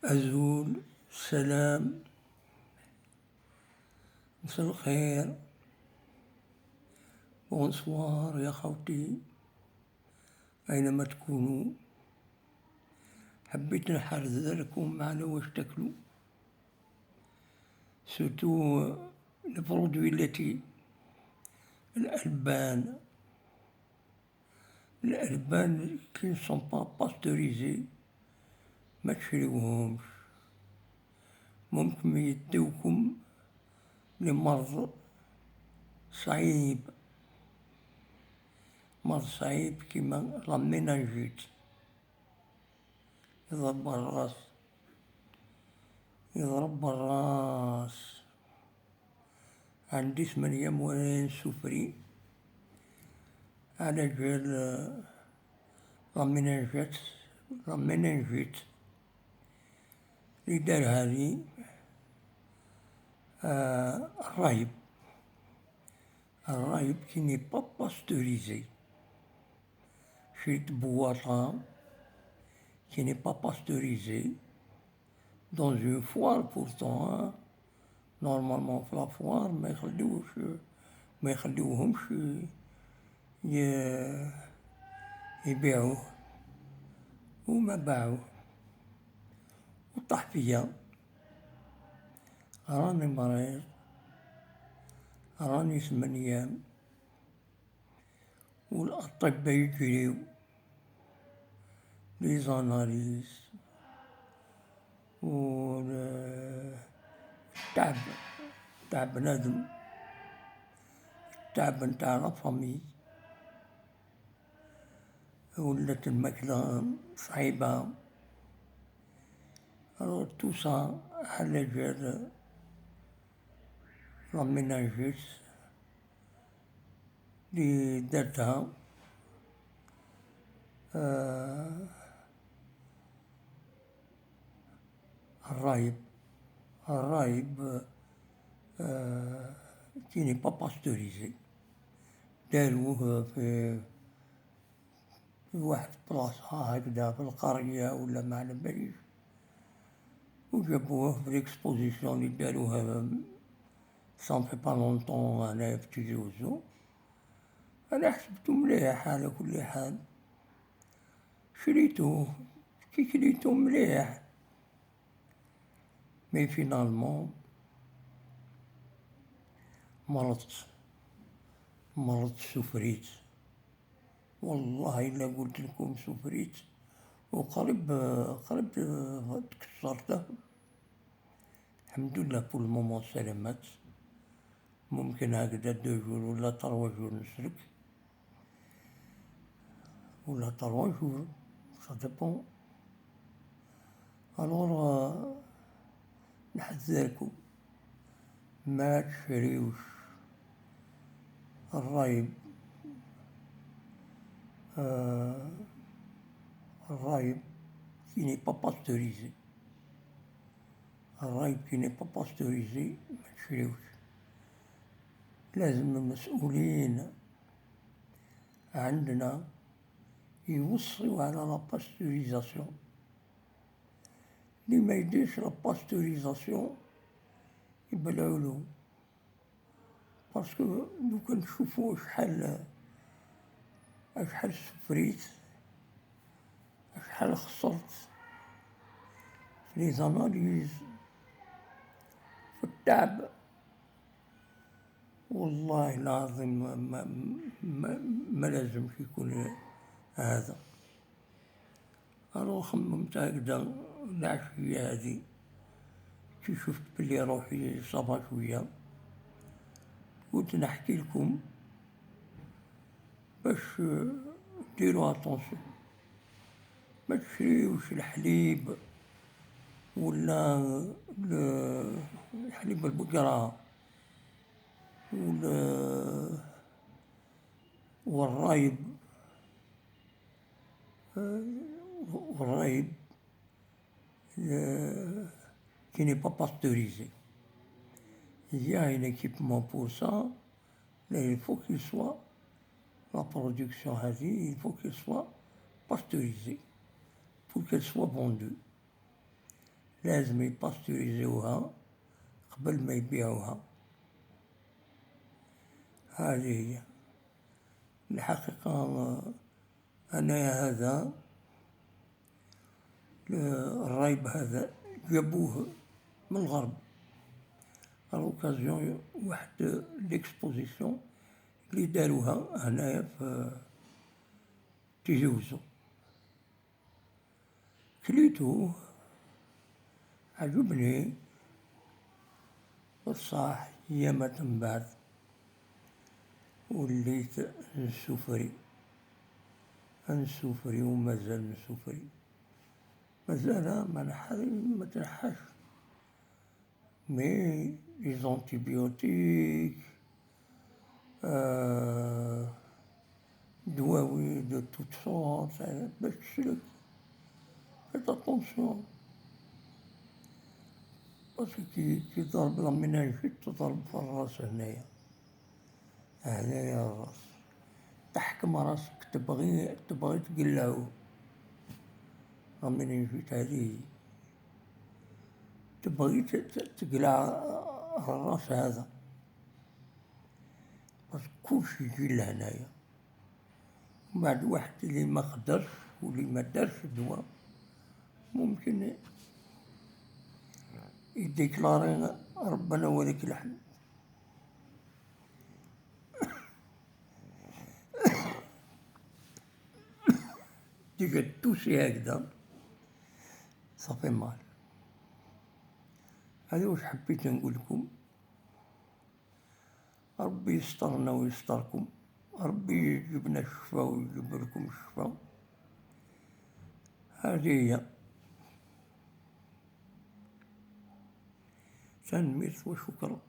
أزول، سلام، مساء الخير، bonsoir يا خوتي أينما تكونوا. حبيت نحذركم على واش تاكلو، surtout les produits laitiers، الألبان، الألبان qui sont pas pasteurisés ما تشريوهمش، ممكن يديوكم لمرض صعيب، مرض صعيب كيما la méningite، يضرب الراس، يضرب الراس. عندي 8 وانا نسوفري على جال la méningite، la méningite اللي دارها لي الرايب، الرايب qui n'est pas pasteurisé. شريت بواطة qui n'est pas pasteurisé dans une foire pourtant، normalement في la foire ما يخليوش، ما يخليوهمش يبيعوه، وما باعوه وطاح فيا. راني مريض، راني 8 أيام والأطباء يجريو les analyses و التعب تاع بنادم، التعب نتاع la famille، ولات الماكلة صعيبة. Alors tout ça على جال la méningite اللي درتها الرايب، الرايب qui n'est pas pasteurisé، داروه في واحد بلاصة هكذا في القرية ولا ما على باليش، وجابوه في l'exposition اللي داروها ça fait pas longtemps هنايا في تيزي وزو. انا حسبتو مليح على كل حال، شريتو، كي كليتو مليح، mais finalement مرضت، مرضت سفريت، والله إلا قلت لكم سفريت وقريب قريب تكسرت. الحمد لله pour le moment سلامات، ممكن هكذا 2 jours ولا 3 jours نسلك ولا 3 jours، ça dépend. Alors نحذركم ما تشريوش الرايب، الرايب qui n'est pas pasteurisé، الرايب qui n'est pas pasteurisé ما تشريوش. لازم المسؤولين عندنا يوصيو على la pasteurisation، اللي ما يديرش la pasteurisation يبلعولو، parce que لو كان تشوفو شحال شحال سفريت، شحال خسرت في les analyses، في التعب، والله العظيم ما لازمش يكون هذا. Alors خممت هكذا العشية هذه كي شفت بلي روحي ça va شوية، قلت نحكي لكم باش ديروا attention، ما تشريوش الحليب ولا حليب البقرة ولا والرايب، والرايب qui n'est pas pasteurisé. Il y a un équipement pour ça, mais il faut qu'il soit, la production هذه, il faut qu'il soit pasteurisé pour qu'elle soit vendue. لازم يباستوريزيوها قبل ما يبيعوها. هذه هي الحقيقة. أنا هذا الرايب هذا جابوه من الغرب à l'occasion واحد l'exposition اللي داروها هنايا في تيزي وزو. كليتو عجبني، بصح ياما من بعد وليت نسوفري نسوفري ومازال نسوفري، مازال ما تنحاش، mais les antibiotiques دواوي de toutes sortes باش تسلك. Faites attention parce que كي تضرب la méningite تضرب في الراس هنايا، هنايا الراس تحكم راسك تبغي تقلعو. La méningite هذه تبغي تقلع الراس هذا، parce que كلشي يجي لهنايا. ومن بعد واحد اللي ما قدرش واللي ما دارش الدواء ممكن يديكلاري ربنا ولك الحمد. Déjà toucher هكذا ça fait mal. هذا واش حبيت نقول لكم. ربي يسترنا ويستركم، ربي يجيبنا الشفاء ويجيب لكم الشفاء. هذه هي تنميت وشكرا.